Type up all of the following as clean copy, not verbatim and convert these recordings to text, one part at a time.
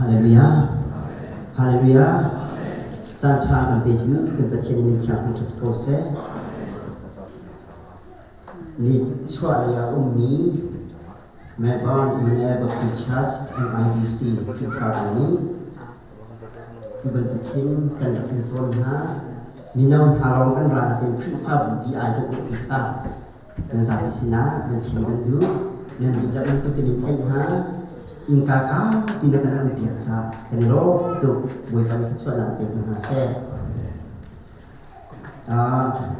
Hallelujah. Hallelujah. Caan ṭha kan petu kan Pathian min thiang thangṭhat si ko seh. Ni chuah lei ah ummi Melbourne Emmanuel Baptist Church MIBC Khrihfabu nih tu bantuk hin kan rak in cawn hna. Mino hna lawng kan ra nain Khrihfabu ti ai kan ti kha Nan zapi sinah nan chim kan duh. Nan dihlak in kan in tlaih hna. Innka kaupi na kan on piak caah kan i lawm tuk. Bawipa nih thluachuahnak pe ko hna seh.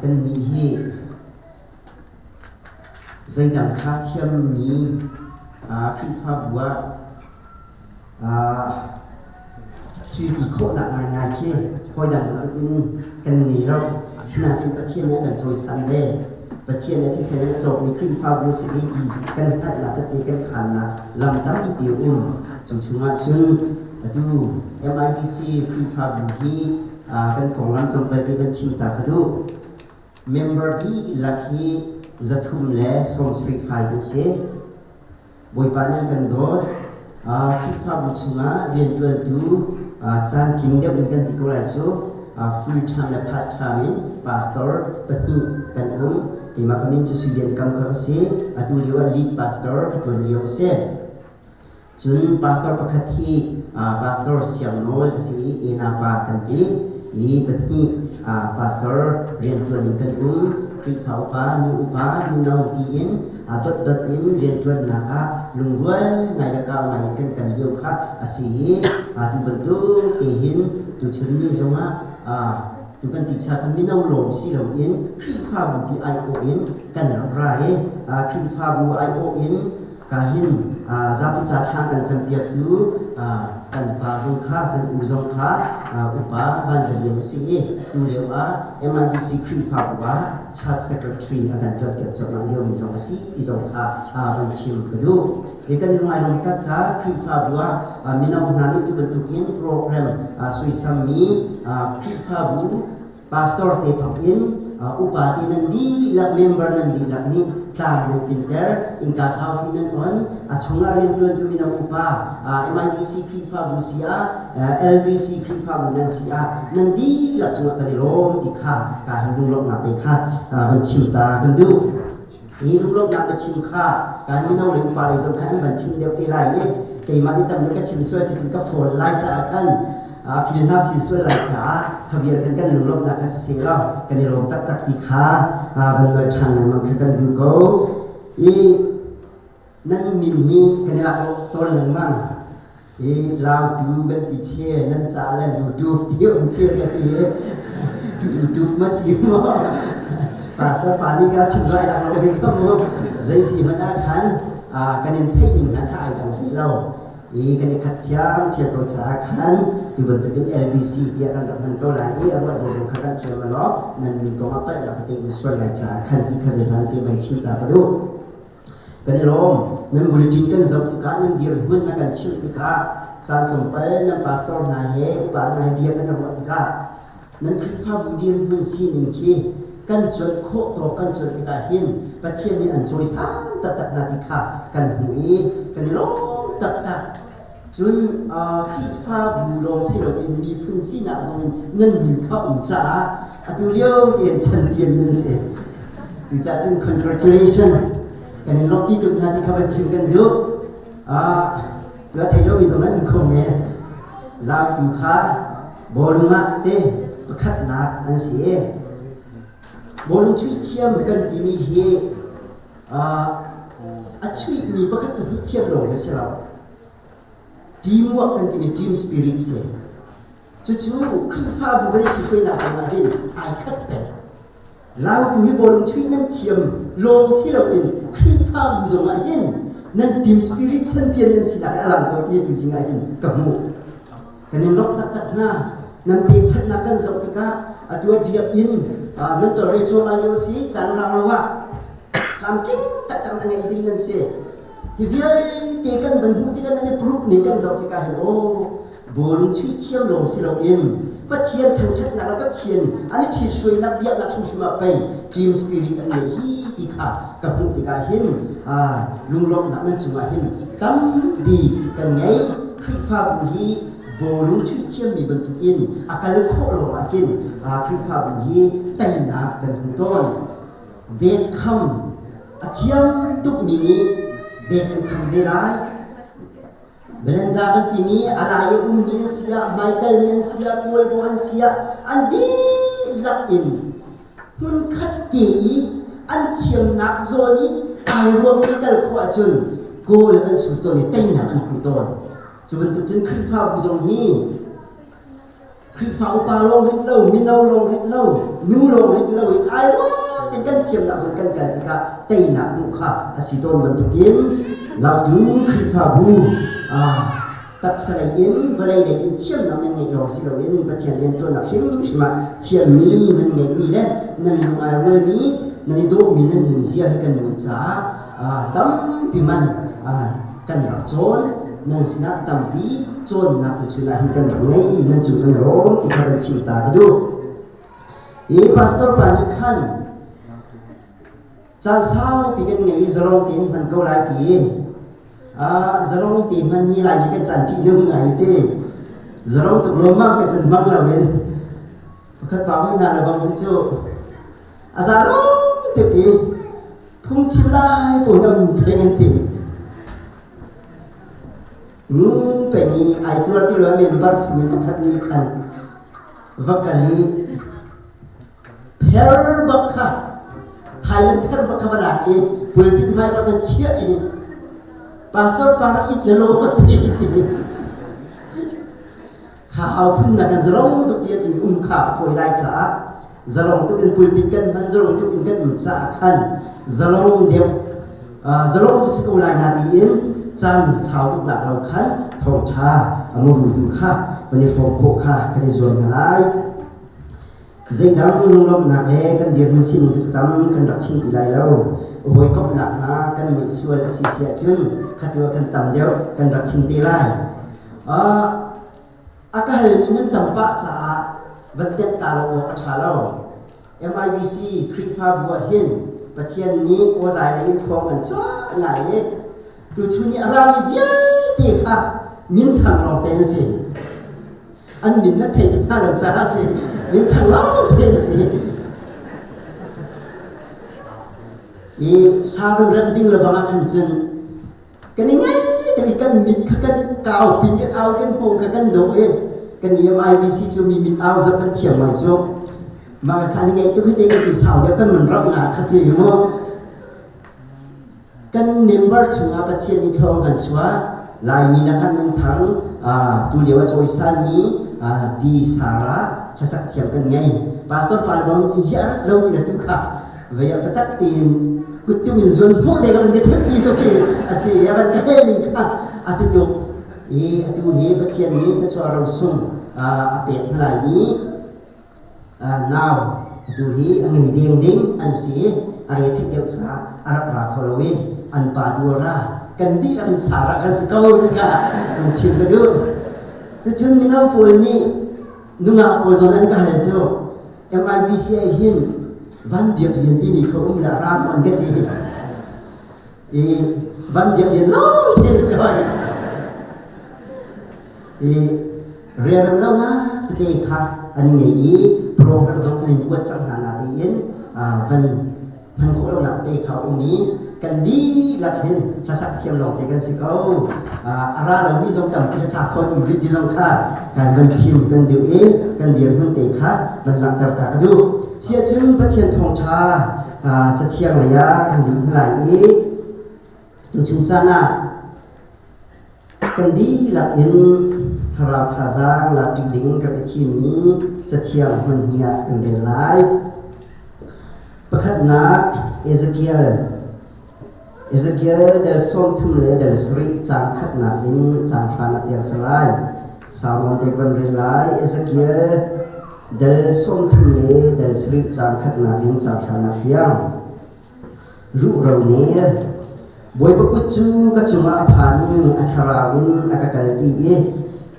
Kannih hi zeidang kha thiammi Khrihfabu ah thil ti khawhnak ngaingai khi hawidang bantukin kan ngei lo. Sinain Pathian nih a kan cawisan ve. Pathian nih a thisen in a cawkmi Khrihfabu si ve ti kan hngalhnak tete kan khannak lam tampi a um. Cu chungah cun atu MIBC Khrihfabu hi kan konglam tlawmpal te kan chim ta ka duh. Member dihlak hi 370 fai kan si. Bawipa nih a kan dawt. Khrihfabu chungah rianṭuantu caantling deuh in kan ti ko lai cu full time le part time in pastor pahnih kan um. Keimah ka min cu Sui Lian Kam kha ka si. Atu lio ah lead pastor ka ṭuan lio a si. Cun pastor pakhat hi pastor Siang Nawl a si i Ena pa kan ti. Hi pahnih pastor rianṭuan in kan um. Khrihfa upa, nu upa, mino tiin dotdot in rianṭuannak ah lungrual ngai le kau ngai in kan kal lio kha a si i tu bantuk te hin tuchun ni zongah tu kan ti cha kan mino lawng si loin Khrihfabu pi aiawh in kan rak ra i Khrihfabu aiawh in Ka hin zapi ca thla kan campiaktu kan pa zong kha kan u zong kha upa Van Za Lian a si i tu lio ah MIBC Khrihfabu ah Church Secretary a kan ṭuanpiak cuahmah liomi zong a si ti zong kha van chim ka duh. Hi kan lungai taktak Khrihfabu ah mino hna nih tu bantukin program suaisammi Khrihfabu Pastor te thawk in upa te nan dihlak member nan dihlak nih tlang nan tlinter innka kaupi nan on a chungah rianṭuantu mino upa MIBC Khrihfabu si ah LBC Khrihfabu nan si ah nan dihlak cungah kan i lawm ti kha ka hin lunglawmhnak te kha van chim ta kan duh. Hi lunglawmhnak biachim kha kan mino le upa lei zong khan an van chim deuh te lai i keimah nih tam deuh ka chim sual si cun ka fawl lai caah khan fil hna fil sual lai caah kha vial khan kan lunglawmhnak kha si seh law kan i lawm taktak ti kha van nolh ṭhan lengmang kha kan duh ko. I nan min hi kan i lak tawn lengmang. I lautu kan ti che nan ca le lutup ti um cia ka si i lutup ma si maw pastor pa nih ka chim zai lak lo ve ka mu zei si hmanh ah khan kan in theih ning hna kha ai dang hlei lo i kan i khat ṭhiam ṭhiam ko caah khan tu bantukin LBC tiah kan rak hman ko lai i a ruah zia zong kha kan thiam law nan min kong ah palh ka te um sual lai caah khan ti kha zei hlan te ban chim ta ka duh. Kan i lawm. Nan bulletin kan zoh tikah nan dirhmun na kan chimh tikah caan tlawmpal nan pastor hna he upa hna he bia kan i ruah tikah nan Khrihfabu dirhmun sining khi kan cuanh khawh tawk kan cuanh tikah hin Pathian nih an cawisang taktak hna ti kha kan hmuh i kan i lawm taktak. Cun Khrihfabu lawng si loin miphun sinak zongin nan min kha um caah atu lio tein champion nan si. Cucaah cun congratulation kan in lawmhpi tuk hna ti kha van chim kan duh. Tu a thei lomi zong nan um kho men. Lautu kha bawlung ah te pakhatnak nan si i bawlung chuih thiam kan timi hi a chuihmi pakhat pahnih thiam lawng hi si lo. Teamwork kan timi team spirit si. Cucu Khrihfabu kan i ṭhihruainak zongah hin ai khat peng. Lautu hi bawlung chuih nan thiam lawng si loin Khrihfabu zongah hin nan team spirit champion nan sinak a lang ko ti tu zingah hin ka hmuh. Kan in lawmh taktak hna. Nan pekchanhnak kan zoh tikah atu ah biakinn nan tolre cuahmah lio a si caan rang lo ah tlamtling taktak na ngei ding nan si. Hi vialte kan van hmuh tikah nan i proof ning kan zoh tikah hin aw bawlung chuih thiam lawng si loin Pathian thangṭhatnak le Pathian an i ṭhithruainak biaknak hrimhrim ah pei team spirit an ngei hi ti kha ka hmuh tikah hin lunglawmhnak nan cungah hin tampi kan ngei. Khrihfabu hi bawlung chuih thiammi bantukin a kal khawh lawngah khin Khrihfabu hi teinak kan hmu tawn. Bek kham a thiam tukmi nih bek an kham ve lai. Belanda kan timi a lai i ummi an si ah, hmaikalmi an si ah, kawlbaw an si ah, an dihlak in hmunkhat te i an thiamnak zawn i ai ruang te kal khawh ahcun goal an sut tawn i teinak an hmu tawn. Cu bantuk cun Khrihfabu zong hi Khrihfa upa lawng rinh lo, mino lawng rinh lo, nu lawng rinh lo in ai ruang in kan thiamnak zawn kan kal tikah teinak hmuh kha a si tawn bantukin Lautu Khrihfabu taksa lei in vawlei lei in thiamnak nan ngeih lawng si loin Pathian rianṭuannak hrimhrim ah thiammi nan ngeihmi le nan lung ai rualmi nan i dawhmi nan nunzia hi kan ngeih caah tampi man kan rak cawn. Nan sinah tampi cawnnak tuchun ah hin kan rak ngei, nan cung kan i lawm ti kha kan chim ta ka duh. I pastor pa nih khan caan saupi kan ngei i zalong tein hman ko lai ti. Zalong te hman hi Laimi kan caan ṭih nung ngai te. Zalong tuk lawmmam kan cun hmang loin pakhat pa hoi hna le bang hi cu a za lawng tuk i phungchim lai pawl na ngu peng an ti. Ngu peng i ai tuar ti lo member chungin pakhat nih khan va kal i pher bak kha Thailand pher bak kha va lak i pulpit hmai bak kan chiah i pastor pa rak it le lo ti ti kha au phun na kan zalong tuk ti ahcun um kha a fawi lai caah zalong tuk in pulpit kan hman, zalong tuk in kan um caah khan zalong deuh zalong cu si ko lai na tiin caan sau tuk lak lo khan thawngṭha a muru tu kha kan i hrawm khawh kha kan i zuam hna lai. Zeidang lunglawmhnak le kan dirhmun sining cu tam kan rak chim ti lai lo. Hawikomhnak hna kan ngeih sual a si si ahcun khatu ah khan tam deuh kan rak chim te lai. A ka halmi nan tam pah caah van tenh ta lo awk a ṭha lo. MIBC Khrihfabu ah hin Pathian nih awzai lei in thawng kan chuah ngai i tuchun i a rami vialte kha minthang lawngte an si. An min nan theih tuk hna lo caah a si. Minthang lawngte an si. I hla van remh ding le bang ah khan cun kan i ngai kan i kan mit kha kan kau pin kan au kan hmawng kha kan dawh i kan i MIBC cu mi mit au zoh kan thiam ngai cu mah kha ni ngeih tuk hi te kan ti sau deuh kan mun rak nga kha si mu. Kan member chungah Pathian nih thlawng kan chuah. Laimi lakah minthang tulio a cawisanmi Pi Sarah hlasak thiam kan ngei. Pastor pa le bang nih cun ziah rak lo ti na tu kha vei ah biatak tein kuttum in zuan hmuh deng van ka theih ti tluk i a si i a van ka hel ning kha a ti tuk i atu hi Pathian nih thluachuah rosung a pek hna laimi nau atu hi a ngei deng ding an si i a re theih deuh caah a rak ra kho lo i an pa tu a ra. Kan dihlak in Sarah kan si ko tikah an chim ka duh. Cucun mino pawl nih nungak pawl zawn an ka hal cu MIBC ah hin Van Biak Lian timi kha um le ra an ka ti i Van Biak Lian lawng te si hoi i relrem lo na tete kha an ngei i program zong kan in kuat cang hna na tiin van hman khawh lonak te kha a um i kan dihlak hin hlasak thiam lawngte kan si ko. A ra lomi zong tampi hlasa kho um rih ti zong kha kan van chim kan duh i kan dirhmun te kha van langhter ta ka duh. Siahcun Pathian thawngṭha cathiang lei ah kan lut hna lai i tuchun caan ah kan dihlak in thlarau thazaang lak ṭi dingin kan i thimmi cathiang hmun hnih ah kan rel lai. Pakhatnak Ezekiel. Ezekiel dal 30 le dal 7 caang khatnak in caang hranak tiang si lai. Salmon te kan rel lai. Ezekiel dal 30 le dal 7 caang khatnak in caang hranak tiang. Ruhro nih Bawipa kut cu ka cungah a phan i a thlarau in a ka kalpi i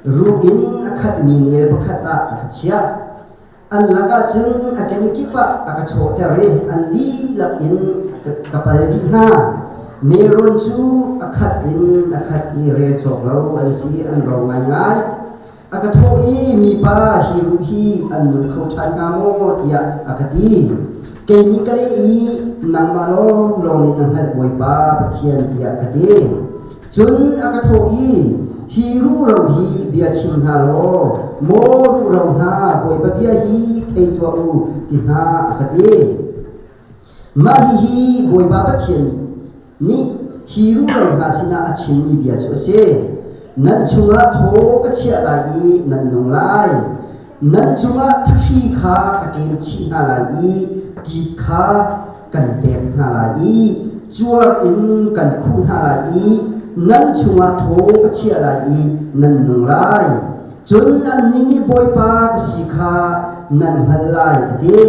ruh in a khatmi nel pakhat ah a ka chiah. An lakah cun a kenkip ah a ka chawhter i an dihlak in ka pal dih hna. Nelrawn cu a khat in a khat i rel cawk lo an si, an ro ngaingai. A ka thawh i mipa hi ruh hi an nung kho ṭhan hnga maw tiah a ka ti. Kei nih ka leh i nangmah lawnglawng nih na hngalh Bawipa Pathian tiah ka ti. Cun a ka thawh i hi ruhro hi bia chim hna law maw ruhro hna Bawipa bia hi thei tuah u ti hna a ka ti. Mah hihi Bawipa Pathian nih hi ruhro hna sinah a chimmi bia cu a si. Nan chungah thaw ka chiah lai i nan nung lai. Nan cungah thahri kha ka ṭem chih hna lai i tit kha kan pek hna lai i cuar in kan khuh hna lai i nan chungah thaw ka chiah lai i nan nung lai. Cun annih nih Bawipa ka si kha nan hngalh lai, a ti.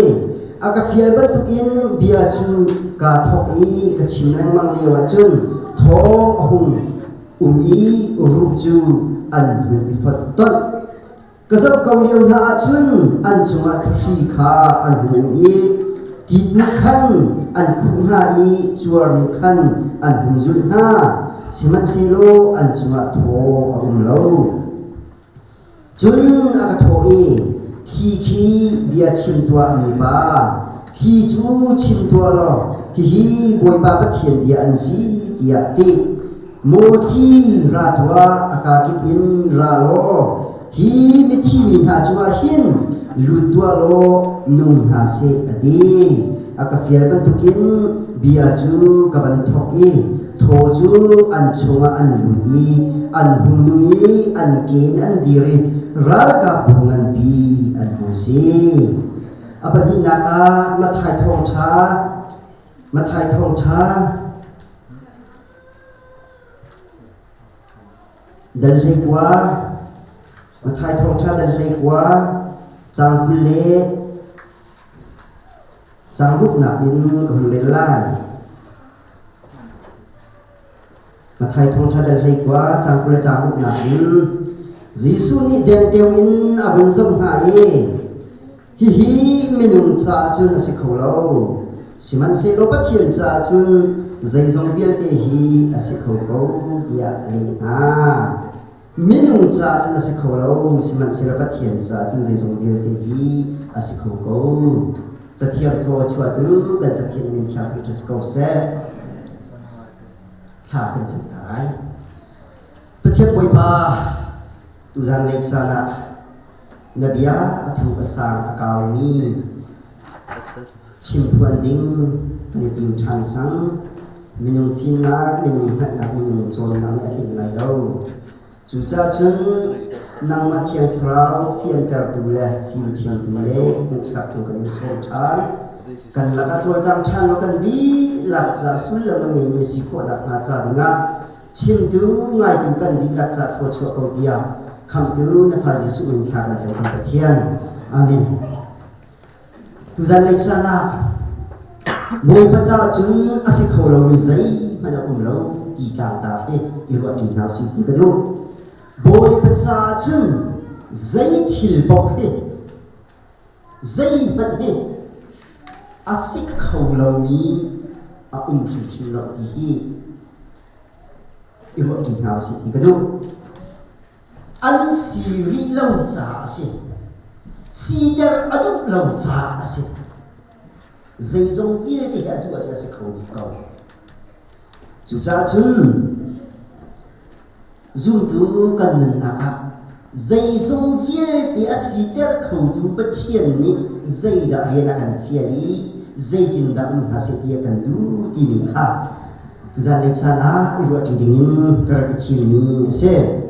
A ka fial bantukin bia cu kaa thawk i ka chim lengmang lioah cun thawng a hung um i ruh cu an hun i fonhtonh. Ka zoh ko lio hna ah cun an cungah thahri kha an hung um i tit nih khan an khuh hna i cuar nih khan an hun zulh hna, sihmanhsehlaw an cungah thaw a um lo. Cun a ka thawh i, Thli khi bia chim tuah mipa, thli cu chim tuah law, hihi Bawipa Pathian bia an si, tiah ti. Maw thli ra tuah, a kakip in ra law, hi mithi mi hna cungah hin lut tuah law nung hna seh, a ti. A ka fial bantukin bia cu ka van thawk i thaw cu an chungah an lut i an hung nung i an ke in an dir i ralkapbu nganpi an hung si. A pahnihnak ah Matthai thawngṭha Matthai thawngṭha Dal 19, Matthai thawngṭha dal 19, caang 20 le caang ruknak in ka hun rel lai. Matthai thawngṭha dal 19, caang 20 le caang ruknak in Jesuh nih dengteo in a vun zoh hna i Hihi minung caah cun a si kho lo. Sihmanhsehlaw Pathian caah cun zeizong vialte hi a si kho ko tiah a leh hna. Minung caah cun a si kho lo, sihmanhsehlaw Pathian caah cun zeizong vialte hi a si kho ko. Cathiang thaw a chuahtu kan Pathian min thiang thangṭhat si ko seh. Thla kan cam ta lai. Pathian Bawipa, tuzan lei caan ah Na bia a thuk a sang a kaumi chimphuan ding kan i tim ṭhan cang. Minung fimnak, minung hngalhnak, minung cawnnak nih a tling lai lo. Cucaah cun nangmah Thiang Thlarau fiantertu le fimchimtu le hmuhsaktu kan in sawm ṭhan. Kan lakah cawlcang ṭhan law kan dihlak ca sullam a ngeimi si khawh nakhnga ca dingah Chimtu ngaitu kan dihlak ca thluachuah ko tiah khamhtu na fa Jesuh min thla kan cam kan Pathian. Amen. Tuzan lei caan ah Bawipa caah cun a si kho lomi zeihmanh a um lo ti tlangtar hi i ruahṭi hna usih ti ka duh. Bawipa caah cun zei thil paoh hi zeihmanh hi a si kho lomi a um hrimhrim lo ti hi i ruahṭi hna usih ti ka duh. An si rih lo caah a si. Siter a duh lo caah a si. Zeizong vialte hi a duh ahcun a si kho dih ko. Cucaah cun Zumtu kan nunnak ah zeizong vialte a siter khotu Pathian nih zeidah rian a kan fial i zeitindah um hna seh ti a kan duh timi kha tuzan lei caan ah i ruahṭi dingin ka rak i thimmi a si.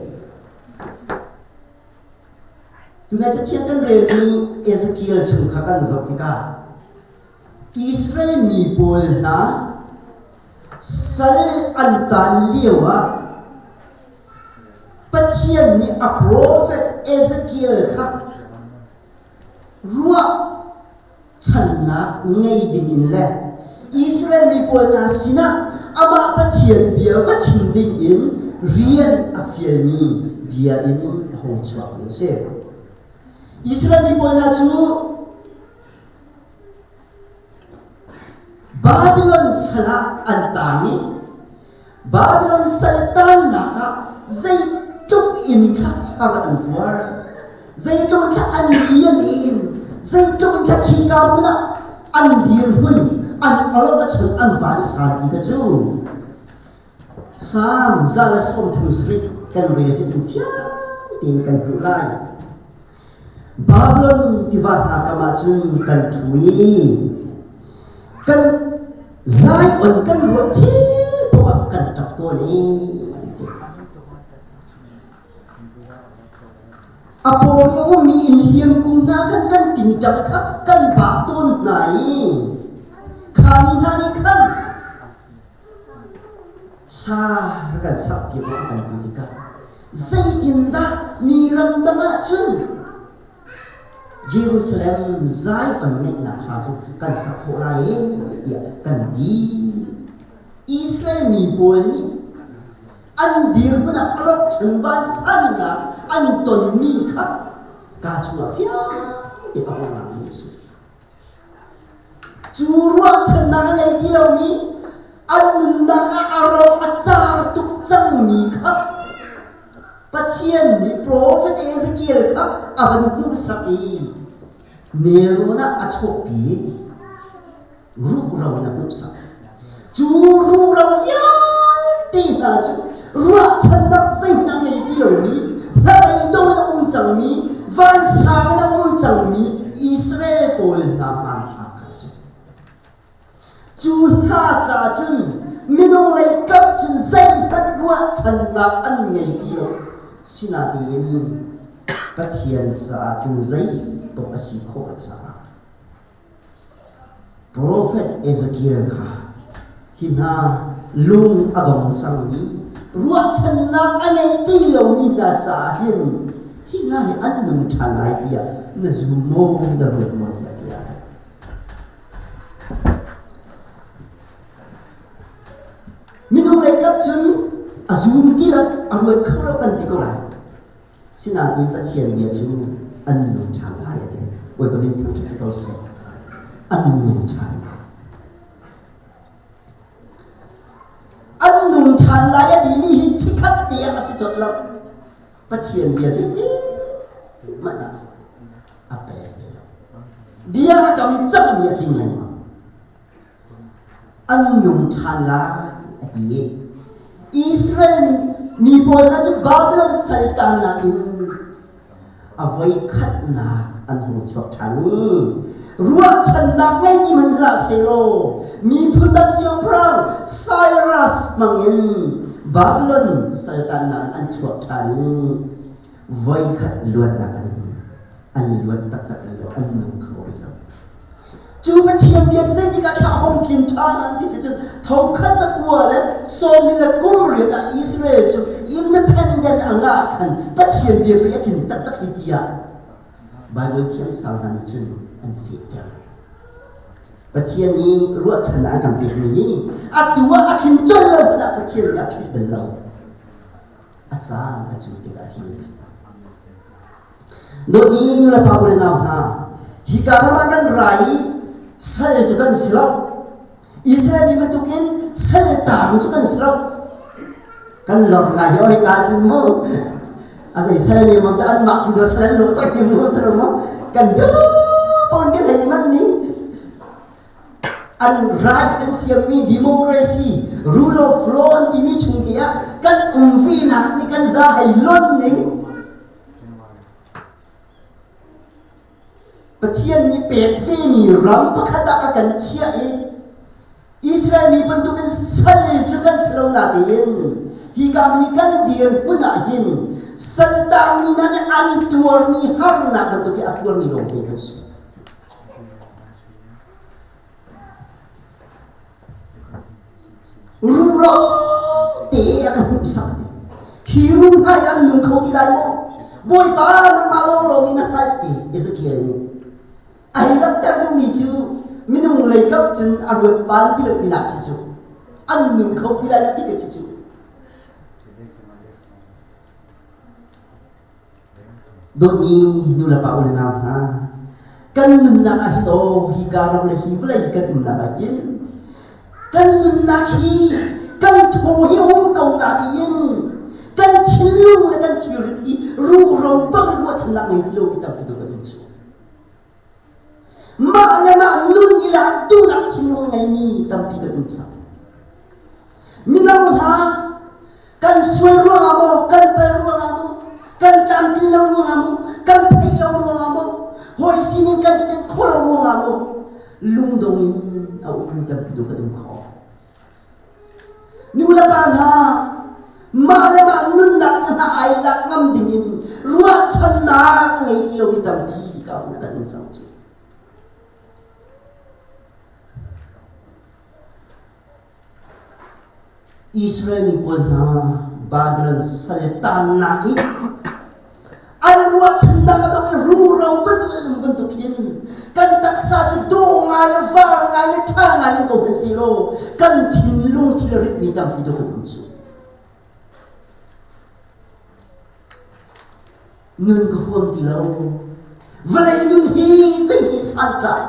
Tunai Cathiang kan relmi Ezekiel chung kha kan zoh tikah Israel mi pawl hna sal an taan lioah Pathian nih a profet Ezekiel kha ruahchannak ngei dingin le Israel mi pawl hna sinah amah Pathian bia va chim dingin rian a fialmi bia in a hung chuakmi a si. Israel mi pawl hna cu Babylon sal ah an taang i. Babylon saltannak ah zeitluk in thla har an tuar, zeitluk in thla an lian, zeitluk in thla khika hmun ah an dirhmun, an awlok a chun, an van san ti kha cu Salm 137 kan rel si cun fiang tein kan hmuh lai. Babylon tiva hna kam ah cun kan ṭhu i kan Zion kan ruah thil poah kan ṭap tawn i a paw i a ummi innhliam kung hna khan kan ṭingṭang kha kan bak tawn hna i kha mi hna nih khan Hla rak kan sakpiak u a kan ti tikah zeitindah mi ramdang ah cun Jerusalem Zion ngeihnak hla cu kan sak khawh lai ee tiah kan ti. Israel mi pawl nih an dirhmun ah awlokchon vansannak an tonmi kha kaa chungah fiang tein a hung langmi a si. Cu ruahchannak a ngei ti lomi an nunnak ah a ro a car tuk cangmi kha Pathian nih profet Ezekiel kha a van hmuhsak i nelrawn ah a chawhpi i ruhro in a hmuhsak. Cu ruhro vialte hna cu ruahchannak zeihmanh a ngei ti lomi, hnabei dong in a um cangmi, vansang in a um cangmi Israel pawl hna hmanthlak kha a si. Cu hna ca cun minung lei kap cun zeihmanh ruahchannak an ngei ti lo. Sinain Pathian caah cun zei paoh a si khawh caah Profet Ezekiel kha hi hna lung a dong cangmi ruahchannak a ngei ti lomi hna caah hin hi hna hi an nung ṭhan lai tiah na zum maw na ruat maw tiah bia a hal. Minung lei kap cun a zum ti lo, a ruat kho lo kan ti ko lai. Sinain Pathian bia cu an nung ṭhan lai a ti. Bawipa min thangṭhat si ko seh. An nung ṭhan lai. An nung ṭhan lai a timi hi chikkhat te ah a si colh lo. Pathian bia zeitin hmanh ah a pek lo. Bia a kam cangmi a tling lengmang. An nung ṭhan lai a ti i Israel mi pawl hna cu Babylon saltannak in a voikhatnak an hung chuak ṭhan i ruahchannak ngei ti hmanh hlah sehlaw miphun dang siangpahrang Cyrus hmangin Babylon saltannak in an chuak ṭhan i voikhat luatnak an hmu. An luat taktak rih lo, an nung kho rih lo. Cu Pathian bia cu zeitik ah thla hong tlin ṭhan ti si cun thongkhat zakua le sawmli le kum riat ah Israel cu independent a ngah khan Pathian bia pei a tlin taktak hi tiah Bible thiamsang hna nih cun an fehter. Pathian nih ruahchannak an kan pekmi hi atu ah a tlin colh lo hmanh ah Pathian nih a philh bal lo. A caan a cu tikah a tling peng. Dawtmi nulepa u le nau hna, hika ram ah kan ra i sal cu kan si lo. Israel mi bantukin sal taang cu kan si lo. Kan lor ngai hi hika cun mu. A zei sal ne mom cu anmah tu do sal an lawh cang hi mu si lo mu. Kan duh pawn kan hei man ni. An rai an siammi democracy, rule of law an timi chung te ah kan um ve nak nih kan za hei lon ning. Pathian nih pek vemi ram pakhat ah a kan chiah i Israel mi bantukin sal cu kan si lo natein hika hmun i kan dirhmun ah hin saltangmi hna nih an tuarmi harnak bantuk hi a tuarmi lawngte kan si. Ruh lawngte a ka hmuhsak. Hi ruh hna hi an nung kho ti lai maw? Bawipa nangmah lawnglawng in na hngalh ti Ezekiel nih. A hei langhter duhmi cu minung lei kap cun a ruat pan ti lo tinak si cu. An nung kho ti lai lo ti ka si cu. Dawtmi nulepa u le nau hna, kan nunnak ah hin aw hika ram le hi vawlei kan umnak ah hin kan nunnak hi kan. Kan thaw hi a um ko na tiin kan thinlung le kan thilrit hi ruhro bang in ruahchannak ngei ti lomi tampi tu kan um cu. Mah le mah nun i lak duhnak thinlung a ngeimi tampi kan um cang. Mino hna, kan sual ruangah maw, kan pal ruangah maw, kan tlamtlin lo ruangah maw, kan theih lo ruangah maw, hawi sinin kan celh khawh lo ruangah maw, lungdong in a ummi tampi tu kan um kho. Nu le pa hna, mah le mah nunnak hna ai lak ngam dingin ruahchannak a ngei ti lomi tampi ka kan um cang cu. Israel mi pawl hna Babylon saltannak i an ruahchannak a dong i ruro bantuk an um bantuk hin kan taksa cu dawh ngai le var ngai le ṭha ngai in ko hmanh sehlaw kan thinlung thil a ritmi tampi dawh kan um cu. Nun ka huam ti lo. Vawlei nun hi zeihmanh santlai.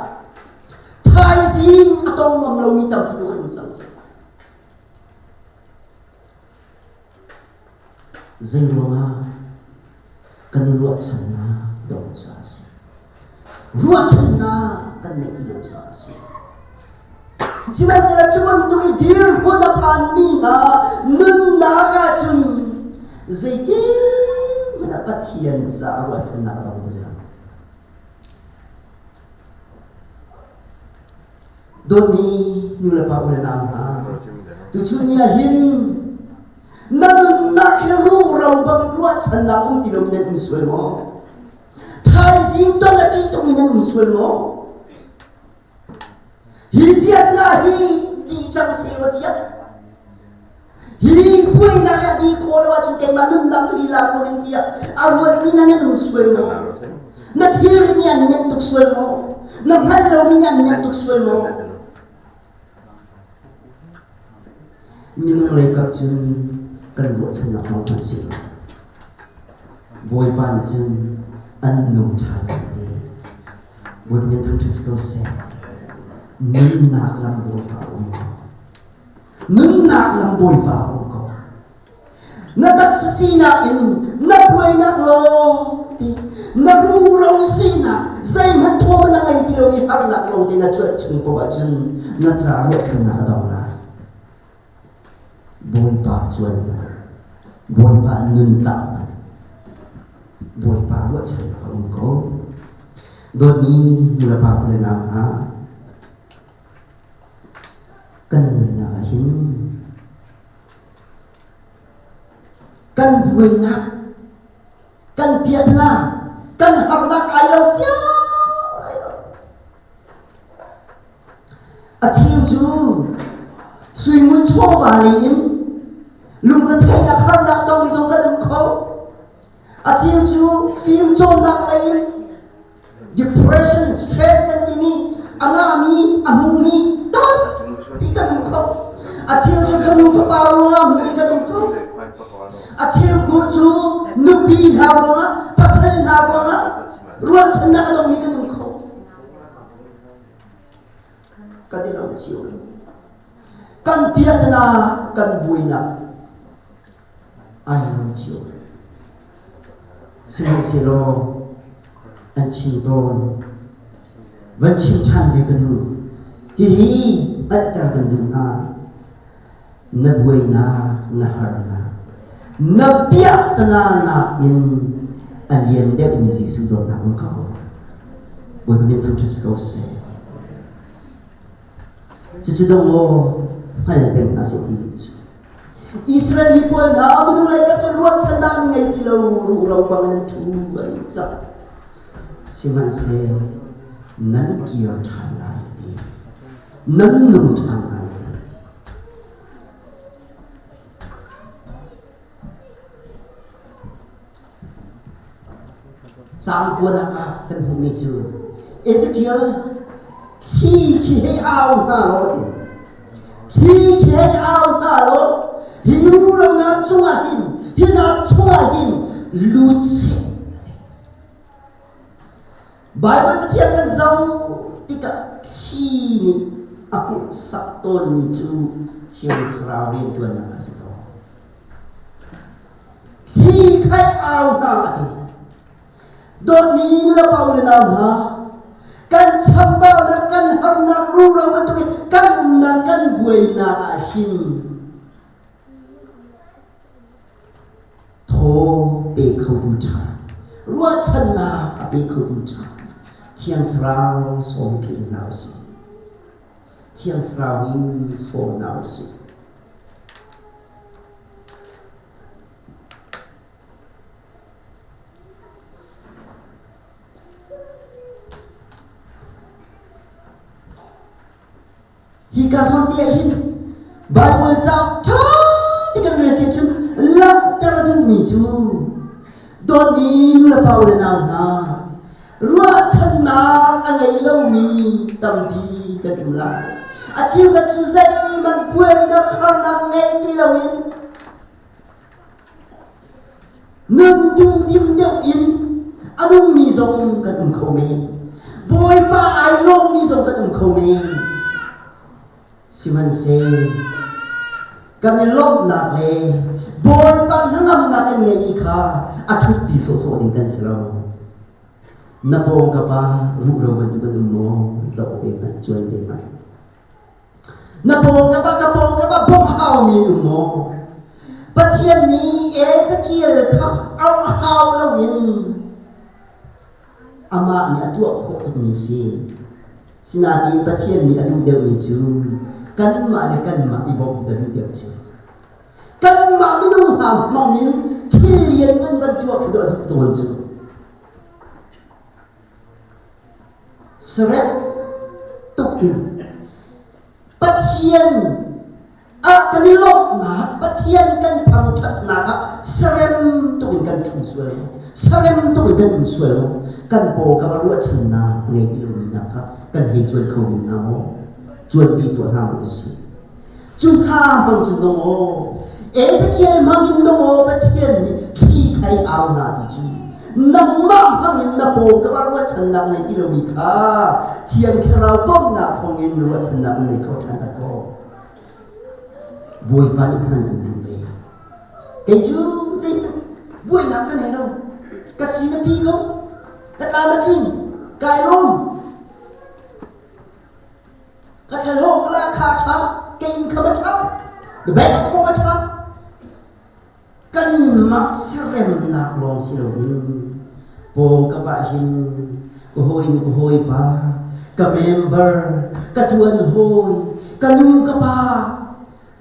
Thaizing a tong ngam lomi tampi tu kan um cang cu. Zei ruangah kan i ruahchannak dong caah a si. Ruahchannak kan neih ti lo caah a si. Sihmanhsehlaw cu bantuk i dirhmun a phanmi hna nunnak ahcun zeitin hmanh ah Pathian caah ruahchannak a dong bal lo. Dawtmi nulepa u le nau hna, tuchun ni ah hin na nunnak hi ruro bang ruahchannak um ti loin nan um sual maw? Thaizing ton a ṭih tukmi nan um sual maw? Hi biaknak hi dih cang sehlaw tiah hi buainak hi a dih khawh lo ahcun keimah nunnak hi lak ko ding tiah a ruatmi na nan um sual maw? Na thilri nih an nenh tuk sual maw? Na hngalh lomi nih an nenh tuk sual maw? Minung lei kap cun kan ruahchannak dong hmanh si lo. Bawipa nih cun an nung ṭhan lai te. Bawipa min thangṭhat si ko seh. Nunnak lam Bawipa a um ko. Nunnak lam Bawipa a um ko. Na taksa sinak in na buainak law ti na ruro sinak zeihmanh thawm na ngei ti lomi harnak lawng te na cuanh chung paoh ahcun na ca ruahchannak a dong lai. Bawipa cuan hmanh, Bawipa nun tah hmanh, Bawipa ruahchannak a um ko. Dawtmi nulepa u le nau hna, kan nunnak ah hin kan buainak, kan piatnak, kan harnak ai lo cio lai lo. A cheu cu suingun chawva lei in lungretheihnak harnak tongmi zong kan um kho. A cheu cu fimcawnnak lei in depression, stress kan timi a ngahmi, a hmumi tampi kan um kho. A cheu cu fanu fapa ruangah hmumi kan um kho. A cheu cu nupi hna ruangah, pasal hna ruangah ruahchannak a dongmi kan um kho. Kan i lo cio. Kan piatna, kan buainak ai lo cio. Sihmanhsehlaw an chim tawn. Van chim ṭhan ve ka duh. Hihi hngalhter kan duh hna. Na buainak, na harnak, na piahtana nakin a lian deuhmi Jesuh dawtnak um ko. Bawipa min thangṭhat si ko seh. Cucu dong aw hngal peng hna seh ti duh cu. Israel mi pawl hna minung lei kap cu ruahchannak an ngei ti lo, ruhro bang in an ṭhu an cak. Sihmanhsehlaw nan kir ṭhan lai ti, nan nung ṭhan lai ti. Caang kuanak ah kan hmuhmi cu Ezekiel thli khi hei au hna law ti thli khi hei au hna law hi rulonak cungah hin hi hna chungah hin lut seh a ti. Baibal cathiang kan zoh tikah thli nih. a hmuhsak tawnmi cu Thiang Thlarau rianṭuannak a si tawn. Thli khai au hna a ti. Dawtmi nulepa u le nau hna, kan chambaunak, kan harnak, ruro bantukin kan umnak, kan buainak ah hin Thaw pe khotu ṭha, ruahchannak a pe khotu ṭha, Thiang Thlarau sawm philh hna u sih. Thiang Thlarau hi sawm hna u sih. Hika zawn te ah hin Baibal ca ṭha te kan rel si ahcun langhter a duhmi cu dawtmi nulepa u le nau hna ruahchannak a ngei lomi tampi kan um lai. A cheukhat cu zeihmanh buainak harnak ngei ti loin Nun duhdim deuh in a nungmi zong kan um kho men. Bawipa ai lawmmi zong kan um kho men. Sihmanhseh kan i lawmhnak le Bawipa hnangamnak kan ngeihmi kha a ṭhutpi sawhsawh ding kan si lo. Na pawng ka pa ruhro bantuk an um maw? Zoh ve hmanh, cuan ve hmanh. Na pawngkam ah ka pawngkam ah bawmh haumi an um maw? Pathian nih Ezekiel kha auh hau loin amah nih a tuah khawh tukmi a si. Sinain Pathian nih a duh deuhmi cu kanmah le kanmah i bawmh a duh deuh cu. Kanmah minung hna hmang in thil lianngan van tuah khi a duh tawn cu. Sarem tuk in Pathian ah kan i lawmhnak, Pathian kan thangṭhatnak ah sarem tuk in kan ṭhum sual maw? Sarem tuk in kan um sual maw? Kan paw ka va ruahchannak ngei ti lomi hna kha kan hei cuan kho ve hna maw? Cuanpi tuah hna maw si? Cu hna hmang cun dong aw, Ezekiel hmang in dong aw Pathian nih thli khai au hna ti cu nangmah hmang in na paw ka va ruahchannak nei ti lomi kha Thiang Thlarau bawmhnak thawngin ruahchannak na nei kho ṭhan tak ko. Bawipa nih hman an duh ve. Kei cu zeihmanh buainak ka nei lo. Ka si na pi ko. Ka tlam a tling. Kai lawm. Ka thlahlawh ka la kha a ṭha, ka inn kham a ṭha, ka bank khong a ṭha. Kanmah siaremnak lawng si loin pawngkap ah hin ka hawi ka hawipa, ka member, ka ṭuan hawi, ka nu ka pa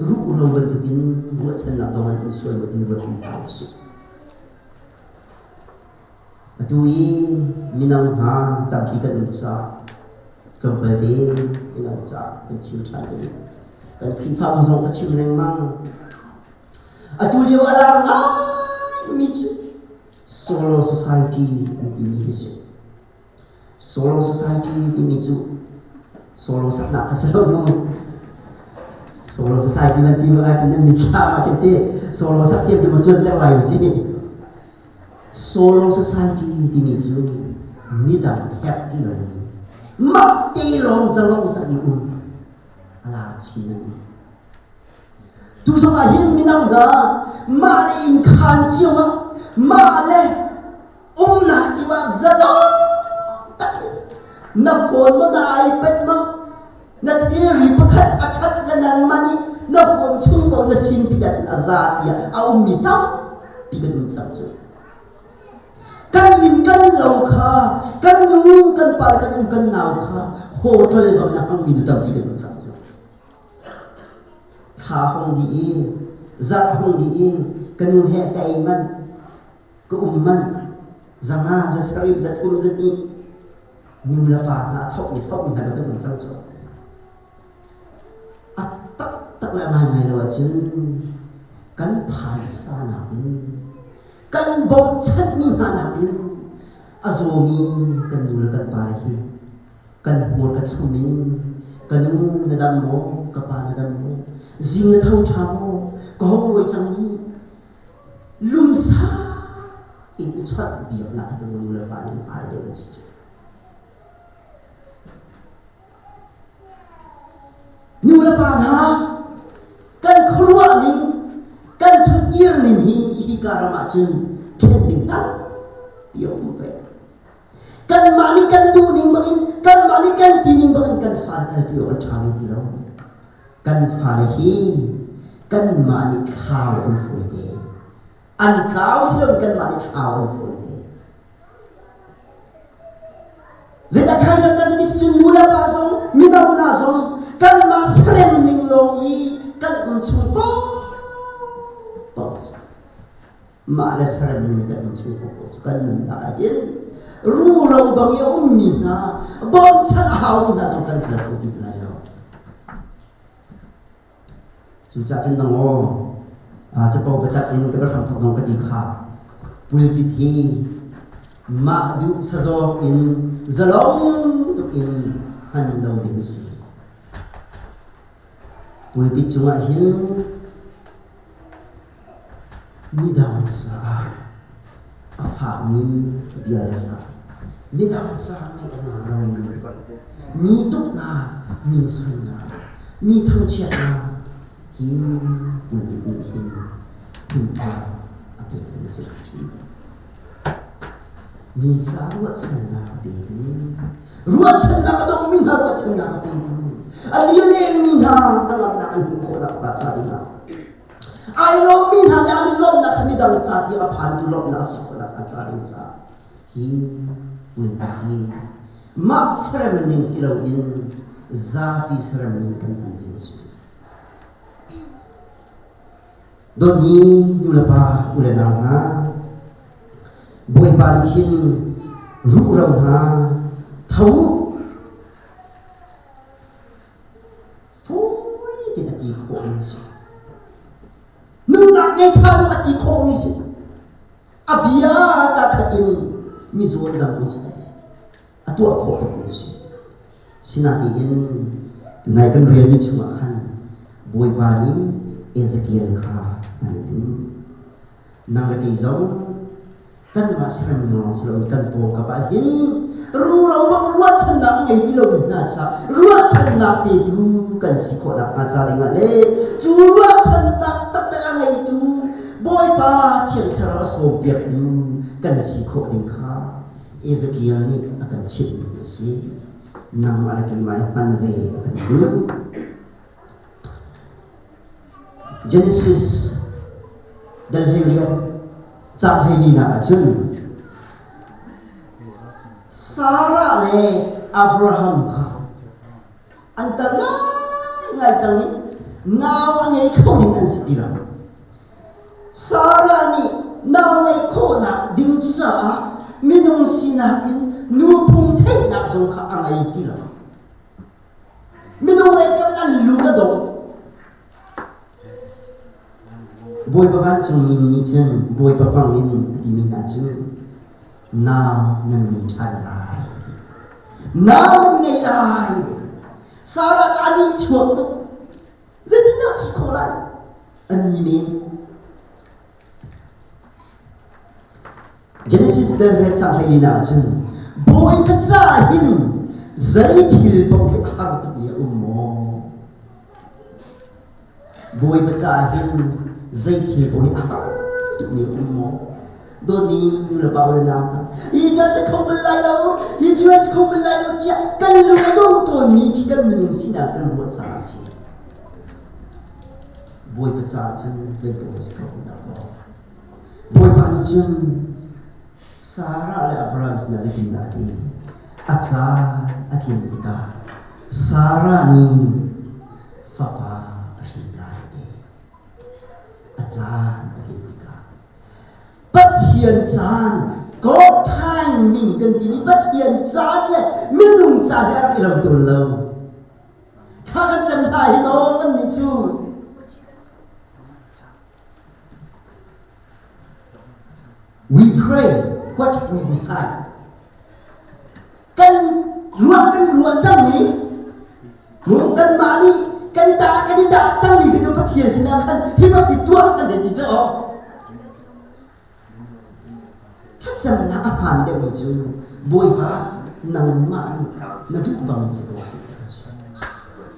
ruhro bantukin ruahchannak dong an sual maw ti ruat hna usih. Atu i mino hna tampi kan um caah tlawmpal te mino caah kan chim ṭhan ding. Kan Khrihfabu zong ka chim lengmang. Atu lio a lar ngaimi cu Solo Society an timi hi si. Solo Society timi cu solo saknak ka si lo mu. Solo Society nan ti ah cun nan mitthlam ah khin ti solo sak thiam tu mu cuanter lai u si. Solo Society timi cu midang herh ti lomi mah te lawng zalong tak i um a lar chin lengmang. Tu zong ah hin mino hna mah le inn khaan cio ah mah le umnak cio ah zalong tak in na phone maw na iPad maw na thilri pakhat a ṭhat le nangmah nih na huam chung paoh na sin pi ahcun a za tiah a ummi tampi kan um cang cu. Kan inn kan lo kha kan nu kan pa le kan u kan nau kha hotel bang na hmangmi nu tampi kan um cang cu. Thla hong dih i zarh hong dih i ka nu he ka ei manh ka um manh zanga za sarih za thum za hnih nu le pa hna a thok i thok mi hna kan um cang cu. A taktak le ngaingai lo ahcun kan phaisa nakin kan bawmchanmi hna nakin a zawmi kan nu le kan pa le hi kan hmur ka thlum in ka nu na dam maw ka pa na dam maw zing na tho ṭha maw ka hong lawi cang ni lumsa in i chawnh biaknak hi nu le pa nih an hal deuh an si cu. Nu le pa hna, kan khuaruah ning, kan ṭhutdir ning hi hika ram ah cun thlen ding tampi a um ve. Kanmah nih kan duh ning bangin, kanmah nih kan ti ning bangin kan fale kalpi awk an ṭha ve ti lo. Kan fale hi kanmah nih thlau an fawi te. An tlau si loin kanmah nih thlau an fawi te. Zeidah khai lo kan ti cun nu le pa zong mino hna zong kanmah serem ning lawng i kan um chung paoh cu mah le serem ning kan um chung paoh cu kan nunnak ah hin ruro bang i a ummi hna bawmchan a haumi hna zong kan hngal kho ti lai lo. Cucaah cun nang aw capo biatak in ka biahram thawk zong ka ti kha pulpit hi mah duh sazawng in zalong tuk in hman lo ding a si. Pulpit cungah hin Midang caah a fakmi bia le hla, midang caah ngaih a nuam lomi, mi tuknak, mi soinak, mi thangchiatnak hi pulpit nih hin hmunhma a pek ding a si hrimhrim. Mi ca ruahchannak a petu, ruahchannak a dongmi hna ruahchannak a petu, a lilengmi hna hnangamnak an hmuh khawhnak hnga ca dingah Ai lawmmi hna nih an i lawmhnak hi midang ca ti a phantu lawmhnak a si khawhnak a ca ding caah hi pulpit hi mah serem ning si loin zapi serem ning kan hman ding a si. Dawtmi nulepa u le nau hna, Bawipa nih hin ruhro hna tho u Fawi tein a ti khawhmi a si. Nunnak ngei ṭha lu a ti khawhmi si. A bia ka khat in mizaw dam ko cu teh. A tuah khawh tukmi a si. Sinain tunai kan relmi chungah khan Bawipa nih Ezekiel kha an i duh. Nang le kei zong kanmah sermi lawng si loin kan pawngkam ah hin ruro bang ruahchannak a ngei ti lomi hna ca ruahchannak petu kan si khawh nakhnga ca dingah le cu ruahchannak taktak a ngeitu Bawipa Thiang Thlarau a sawmpiaktu kan si khawh ding kha Ezekiel nih a kan chimhmi a si. Nangmah le keimah hi hman ve a kan duh. Genesis dal 18 caang 14nak ah cun Sarah le Abraham kha an tar ngaingai cang i nau a ngei kho ding an si ti lo. Sarah nih nau ngeih khawhnak ding caah minung sinak in nuphung theihnak zong kha a ngei ti lo. Minung lei kam an lung a dong. Bawipa vancungmi nih cun Bawipa hmang in a timi hna cu nau nan ngei ṭhan lai a ti. Nau nan ngei lai a ti. Sarah cu a nih chuak tuk. Zeitindah si khawh lai? A ni men. Genesis dal riat cang hlei ah cun Bawipa caah hin zei thil paoh hi a har tukmi a um maw? Bawipa caah hin zei thil paoh hi a har tukmi a um maw? Dawtmi nu le pa le nau hna, hi cu a si kho bal lai lo, hi cu a si kho bal lai lo tiah kan lung a dong tawnmi khi kan minung sinak kan ruah caah a si. Bawipa caah cun zei paoh a si kho dah kaw. Bawipa nih cun Sarah le Abraham sinah zeitindah a ti? A caan a tlin tikah Sarah nih fapa a hrin lai a ti. A caan a tlin tikah. Pathian caan, God timing kan timi Pathian caan le minung caan hi a rak i lo tawn lo. Thla kan cam hna hi naw kannih cu. We pray what we decide. Kan ruah kan ruah cang i mu kanmah nih kan i tah kan i tah cangmi khi cu Pathian sinah khan hi bak hi tuah kan hei ti cu. Thlacamnak a hmaan deuhmi cu Bawipa nangmah nih na duh bang si ko seh ti a si.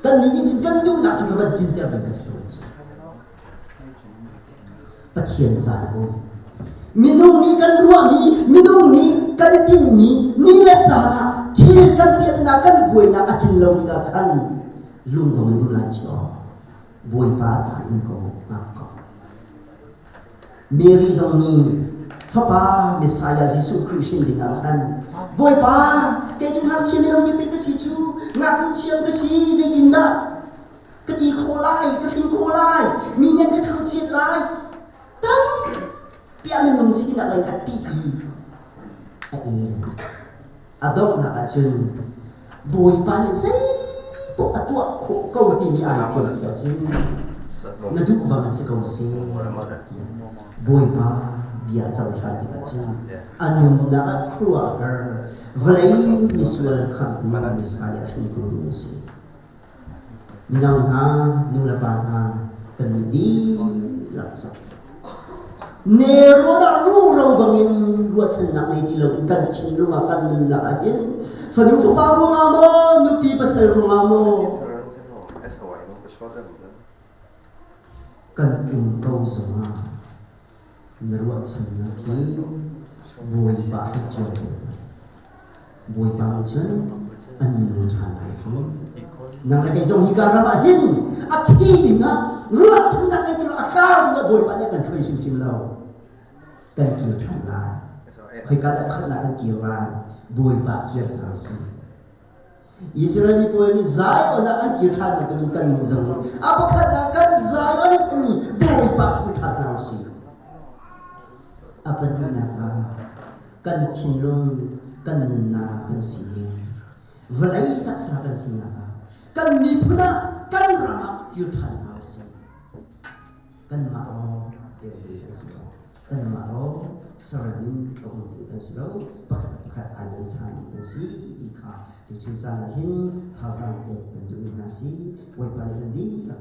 Kannih nih cun kan duhnak tu kha van tlinter ding kan si tawn cu. Pathian caan a um. Minung nih kan ruahmi, minung nih kan i tinhmi ni le caan ah thil kan piahnak, kan buainak a tlin lo tikah khan lungdong in um lai cu. Bawipa caan um ko, hngak ko. Mary zong nih fapa Messiah Jesuh Khrih hrin dingah khan Bawipa kei cu ngakchia mino nih pei ka si cu ngaknu thiang ka si zeitindah ka ti khawh lai ka hrin khawh lai mi nih an ka thangchiat lai tampi a minung sinak in a ṭih i a el A donghnak ahcun Bawipa nih zeipaoh a tuah khawh ko timi ai fian tik ahcun na duh bang in si ko seh tiah Bawipa bia a cohlan tik ahcun a nunnak ah khuaruahhar vawlei misual khamhtu Messiah hringtu ding a si. Mino hna, nu le pa hna, kan nih dihlak zong nelrawn ah ruro bangin ruahchannak ngei ti loin kan thinlung ah kan nunnak ah hin fanu fapa ruangah maw nupi pasal ruangah maw kan um ko zongah Na ruahchannak hi Bawipa an cuan ko lai. Bawipa nih cun an nung ṭhan lai i nang le kei zong hi ka ram ah hin a thi dingah ruahchannak ngei ti lo a tlau dingah Bawipa nih a kan hruai hrimhrim lo. Kan kir ṭhan lai. Khoika dah pakhatnak kan kir lai? Bawipa kir hna usih. Israel mi pawl nih Zion ah an kir ṭhan bantukin kannih zong nih a pakhat ah kan Zion a simi Bawipa kir ṭhan hna usih. A pahnihnak ah kan thinlung, kan nunnak kan sining, vawlei taksa kan sinak ah kan miphun ah kan ram ah kir ṭhan hna usih. Kanmah lawng deuh ding kan si lo. Kanmah lawng saram in a um ding kan si lo. Pakhat pakhat ai bawmchan ding kan si ti kha tuchun caan ah hin thazaang pek kan duhmi hna si. Bawipa nih kan dihlak.